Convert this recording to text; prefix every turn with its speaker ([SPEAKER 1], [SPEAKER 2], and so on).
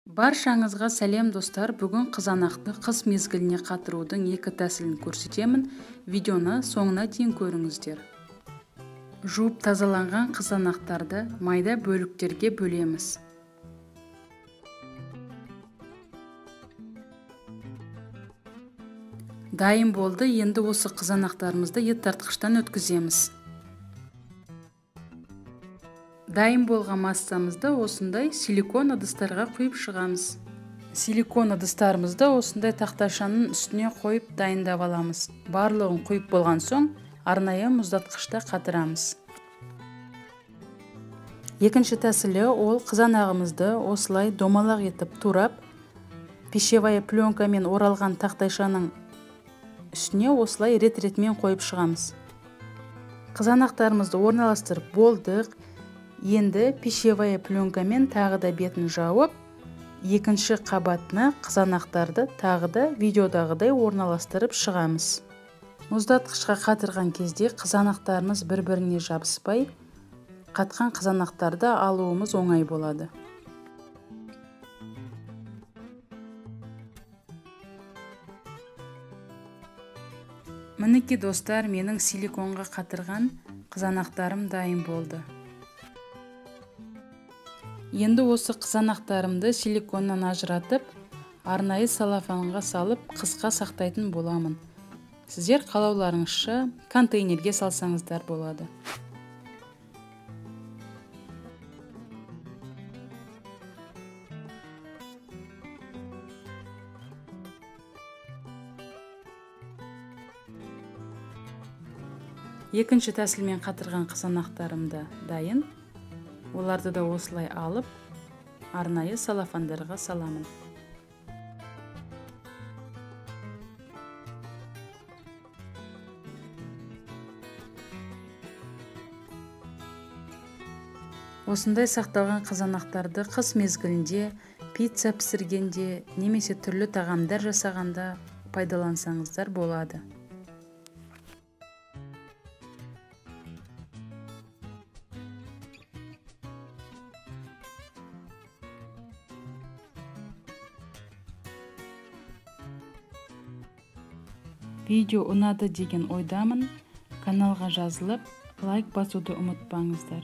[SPEAKER 1] Баршаңызға сәлем достар, бүгін қызанақты қыс мезгіліне қатырудың екі тәсілін көрсетемін. Видеоны соңына дейін көріңіздер. Жуып тазаланған қызанақтарды майда бөліктерге бөлеміз. Дайын болды, енді осы қызанақтарымызды ет тартқыштан өткіземіз. Дайын болған массамызды осындай силикон ыдыстарға құйып шығамыз. Силикон ыдыстарымызды осындай тақташаның үстіне қойып дайындап аламыз. Барлығын құйып болған соң арнайы мұздатқышта қатырамыз. Екінші тәсілі ол қызанағымызды осылай домалақ етіп турап, пищевая пленкамен оралған тақтайшаның үстіне осылай рет-ретімен қойып шығамыз. Қызанақтарымызды орналастырып болдық. Енді пищевая пленкамен тағы да бетін жауып, екінші қабатына қызанақтарды тағы да видеодағыдай орналастырып шығамыз. Мұздатқышқа қатырған кезде қызанақтарымыз бір-біріне жабыспай, қатқан қызанақтарды алуымыз оңай болады. Мінекей достар, менің силиконға қатырған қызанақтарым дайын болды. Енді осы қызанақтарымды силиконнан ажыратып, арнайы салафанға салып, қысқа сақтайтын боламын. Сіздер қалауларыңызша контейнерге салсаңыздар болады. Екінші тәсілмен қатырған қызанақтарым да дайын. Оларды да осылай алып, арнайы салафандарға саламын. Осындай сақталған қызанақтарды қыс мезгілінде пицца пісіргенде немесе түрлі тағамдар жасағанда пайдалансаңыздар болады. Видео ұнады деген ойдамын. Каналға жазылып, лайк басуды ұмытпаңыздар.